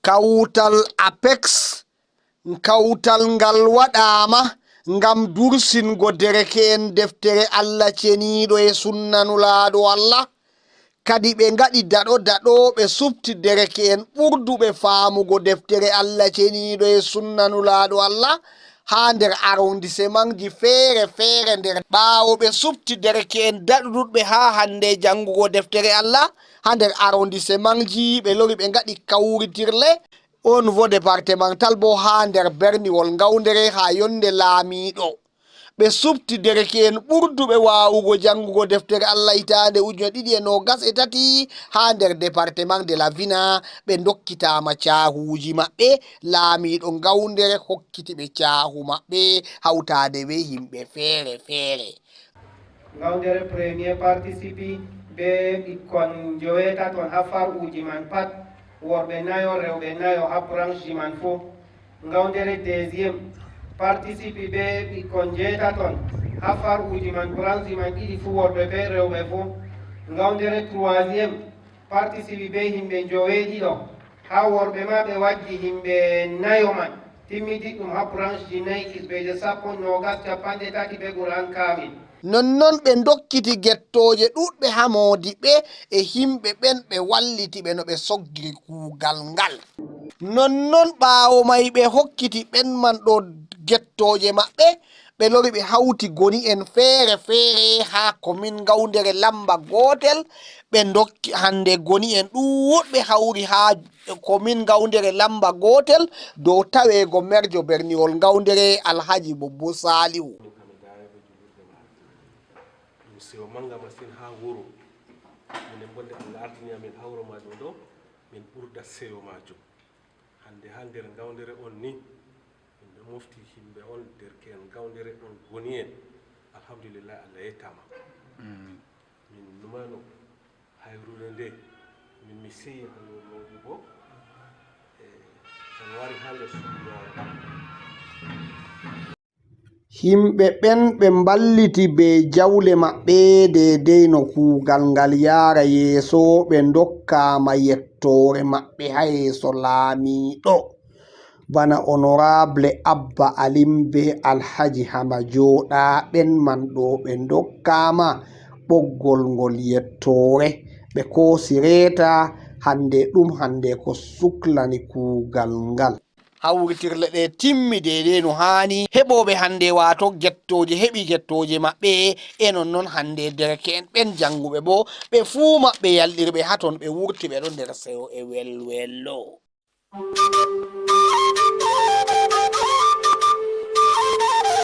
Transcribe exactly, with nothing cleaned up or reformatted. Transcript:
Kawtal APEX, kawtal ngal waɗaama ngam dursingo dereke'en deftere Allah ceniiɗo e sunna Nulaaɗo Allah. Kadi ɓe ngaɗi daɗo daɗo, ɓe suɓti dereke'en ɓurduɓe faamugo deftere Allah ceniiɗo e sunna Nulaaɗo Allah haa nder arrondissementji feere feere nder. Ɓaawo ɓe suɓti dereke'en daɗuɗuɓe haa hannde janngugo deftere Allah haa nder arrondissementji, ɓe lori ɓe ngaɗi kawritirle au niveau départemental boo haa nder berniwol Ngaoundéré haa yonde laamiiɗo. Ɓe suɓti dereke'en ɓurduɓe waawugo janngugo deftere Allah hitaande ujine ɗiɗi e noogas e tati haa nder département de la Vina, ɓe ndokkitaama caahuuji maɓɓe. Laamiiɗo Ngaoundéré hokkiti ɓe caahu maɓɓe hawtaade bee yimɓe feere feere. Ngaoundéré premier participi bee ɓikkon njoweetaton haa far'uuji man pat, worɓe nayo, rewɓe nayo haa brancheji man fuu. Ngaoundéré deuxième participi bee ɓikkon njeetaton haa far'uuji man, brancheji man ɗiɗi fuu, worɓe bee rewɓe fuu. Ngaoundéré troisième participi bee yimɓe njoweeɗiɗo, haa worɓe maa ɓe waggi yimɓe nayo man, timmidiɗɗum haa brancheji nayi, hisbeeje sappo, noogas, cappanɗe tati bee Qur'an kaamil. Nonnon ɓe ndokkiti gettooje ɗuuɗɗe haa moodiɓɓe e yimɓe ɓen, ɓe walliti ɓe no ɓe soggiri kuugal ngal. Nonnon ɓaawo may ɓe hokkiti ɓen man ɗo gettooje maɓɓe, ɓe lori ɓe hawti goni'en feere feere haa komin Ngaoundéré lamba gootel, ɓe ndokki hannde goni'en ɗuuɗɓe hawri haa komin Ngaoundéré lamba gootel dow taweego merjo berniwol Ngaoundéré Alhaji Bobbo Salihu. Min kam e daaweego juulirde ma. Min seyo mannga masin haa wuro. Minen bonde Allah artini amin haa wuro maajum ɗo, min ɓurda seyo maajum. Hannde haa nder Ngaoundéré on ni, min ɗo mofti yimɓe on, derke'en Ngaoundéré on goni en. Alhamdulillah, Allah yettaama. Min numano hayrude nde, min mi seyi haa no mawɗi bo. E, en wari haa nder suudu Ngaoundéré. Yimɓe ɓen ɓe mballiti bee jawle maɓɓe deydey no kuugal ngal yaara yeeso, ɓe ndokkaama yettoore maɓɓe haa yeeso laamiiɗo. Bana Honorable Abba Alim bee Alhaji Hama Jooɗa, ɓen man ɗo ɓe ndokkaama ɓoggol ngol yettoore, ɓe koosi reeta, hannde ɗum hannde ko suklani kuugal ngal. Hawritirle ɗe timmi deydey no haani, heɓooɓe hannde waato gettooje heɓi gettooje maɓɓe, e nonnon hannde dereke'en ɓen jannguɓe boo, ɓe fuu maɓɓe yalɗirɓe haa ton ɓe wurti ɓe ɗon nder seyo e welwelo.